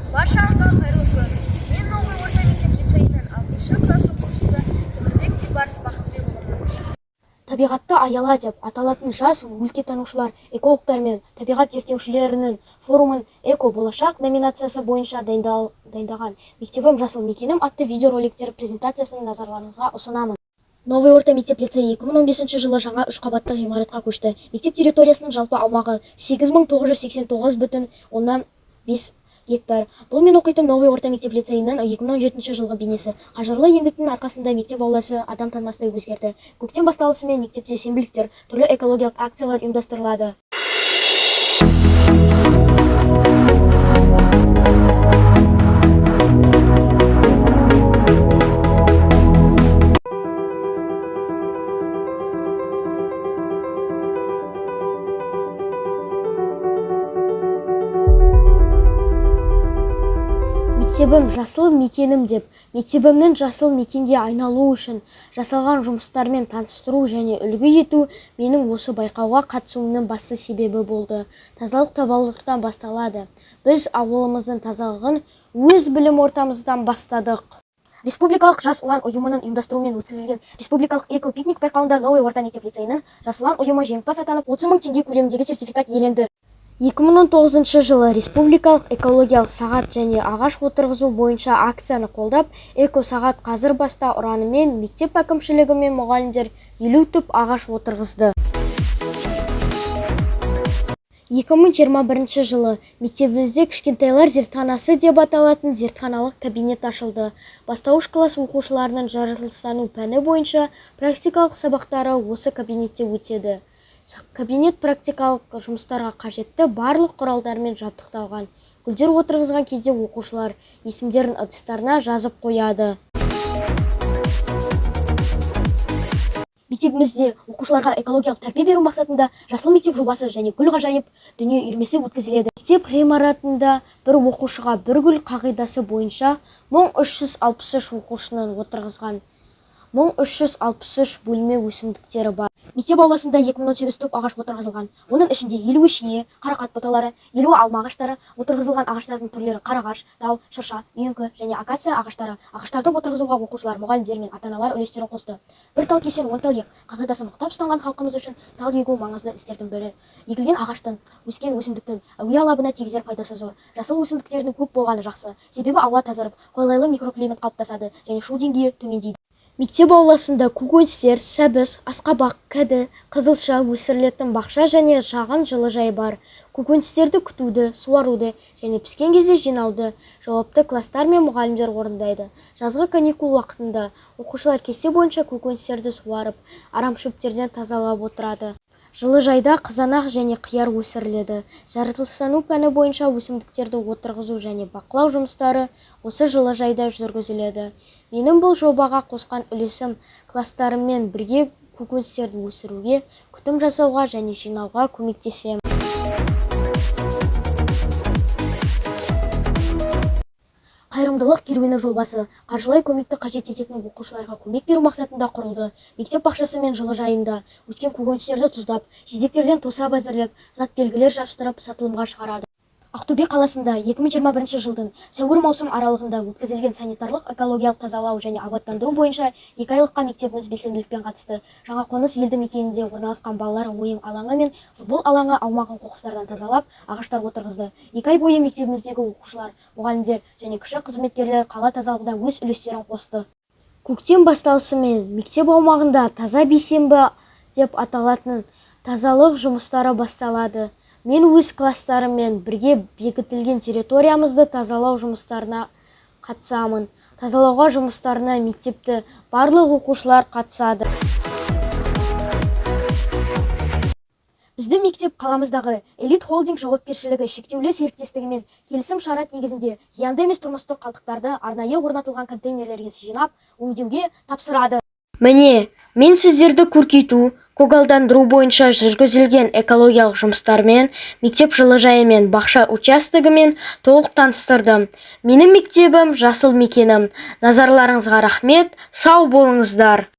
Баршаңызға қайырлы күн. Мен Новый орта мектеп лицейінің алтыншы класс оқушысы Темірбек Бейбарыс Бақытбекұлымын. «Табиғатты аяла» деп аталатын жас өлкетанушылар, экологтар мен табиғат зерттеушілерінің форумын «Эко болашақ» номинациясы бойынша дайындаған «Мектебім – жасыл мекенім» атты видеороликтер презентациясын назарларыңызға ұсынамын. Новый орта мектеп лицейі 2015 жылы жаңа үш қабатты ғимаратқа көшті. Мектеп территориясының жалпы аумағы 8989,5 гектар. Бұл мен оқитын Новый орта мектеп лицейінің 2017 жылғы бейнесі. Қажырлы еңбектің арқасында мектеп ауласы адам танымастай өзгерді. Көктем басталысымен мектепте сенбіліктер, түрлі экологиялық акциялар ұйымдастырылады. «Мектебім – жасыл мекенім» деп мектебімнің жасыл мекенге айналуы үшін жасалған жұмыстармен таныстыру және үлгі ету менің осы байқауға қатысуымның басты себебі болды. Тазалық табалдырықтан басталады. Біз ауламыздың тазалығын өз білім ордамыздан бастадық. Республикалық «Жас ұлан» ұйымының ұйымдастыруымен өткізілген республикалық эко-пикник байқауында Новый орта мектеп лицейінің «Жас ұлан» ұйымы жеңімпаз атанып, 30 мың теңге көлеміндегі сертификат иеленді. 2019 жылы республикалық экологиялық сағат және ағаш отырғызу бойынша акцияны қолдап, «Эко сағат қазір баста» ұранымен мектеп әкімшілігі мен мұғалімдер 50 түп ағаш отырғызды. 2021 жылы мектебімізде «Кішкентайлар зертханасы» деп аталатын зертханалық кабинет ашылды. Бастауыш класс оқушыларының жаратылыстану пәні бойынша практикалық сабақтары осы кабинетте өтеді. Кабинет практикалық жұмыстарға қажетті барлық құралдармен жабдықталған. Гүлдер отырғызған кезде оқушылар есімдерін ыдыстарына жазып қояды. Мектебімізде оқушыларға экологиялық тәрбие беру мақсатында «Жасыл мектеп» жобасы және «Гүл ғажайып дүние» үйірмесі өткізіледі. Мектеп ғимаратында «Бір оқушыға бір гүл» қағидасы бойынша 1363 оқушының отырғызған 1363 бөлме өсімдіктері бар. Мектеп ауласында 2018 түп ағаш отырғызылған. Оның ішінде 53 шие, қарақат бұталары, 50 алма ағаштары. Отырғызылған ағаштардың түрлері: қарағаш, тал, шырша, үйеңкі және акация ағаштары. Ағаштарды отырғызуға оқушылар, мұғалімдер мен ата-аналар үлестерін қосты. «Бір тал кессең, 10 тал ек» қағидасын мықтап ұстанған халқымыз үшін тал егу маңызды істердің бірі. Егілген ағаштың, өскен өсімдіктің әуе алабына тигізер пайдасы зор. Жасыл өсімдіктердің көп болғаны жақсы. Себебі ауа тазарып, қолайлы микроклимат қалыптасады және шу деңгейі төмендейді. Мектеп ауласында көкөністер, сәбіз, асқабақ, кәді, қызылша өсірілетін бақша және шағын жылыжай бар. Көкөністерді күтуді, суаруды және піскен кезде жинауды жауапты класстар мен мұғалімдер орындайды. Жазғы каникул уақытында оқушылар кесте бойынша көкөністерді суарып, арамшөптерден тазалап отырады. Жылыжайда қызанақ және қияр өсіріледі. Жаратылыстану пәні бойынша өсімдіктерді отырғызу және бақылау жұмыстары осы жылыжайда жүргізіледі. Менің бұл жобаға қосқан үлесім: кластастарыммен бірге көкөністерді өсіруге, күтім жасауға және жинауға көмектесемін. «Қайырымдылық керуені» жобасы қаржылай көмекті қажет ететін оқушыларға көмек беру мақсатында құрылды. Мектеп бақшасы мен жылыжайында өскен көкөністерді тұздап, жидектерден тосап әзірлеп, затбелгілер жабыстырып, сатылымға шығарады. Ақтөбе қаласында 2021 жылдың сәуір-маусым аралығында өткізілген санитарлық-экологиялық тазалау және абаттандыру бойынша екі айлыққа мектебіміз белсенділікпен қатысты. Жаңақоныс елді мекенінде орналасқан балалар ойын алаңы мен футбол алаңы аумағын қоқыстардан тазалап, ағаштар отырғызды. 2 ай бойы мектебіміздегі оқушылар, мұғалімдер және кіші қызметкерлер қала тазалығына өз үлестерін қосты. Көктем басталысымен мектеп аумағында «Таза бейсенбі» деп аталатын тазалық жұмыстары басталады. Мен өз кластастарыммен бірге бекітілген территориямызды тазалау жұмыстарына қатысамын. Тазалауға жұмыстарына мектепті барлық оқушылар қатысады. Біздің мектеп қаламыздағы «Элит Холдинг» жауапкершілігі шектеулі серіктестігімен келісім шарт негізінде зиянды емес тұрмыстық қалдықтарды арнайы орнатылған контейнерлерге жинап, өңдеуге тапсырады. Міне, мен сіздерді көркейту, көгалдандыру бойынша жүргізілген экологиялық жұмыстармен, мектеп жылыжайы мен бақша участогімен толық таныстырдым. Менің мектебім – жасыл мекенім. Назарларыңызға рахмет, сау болыңыздар.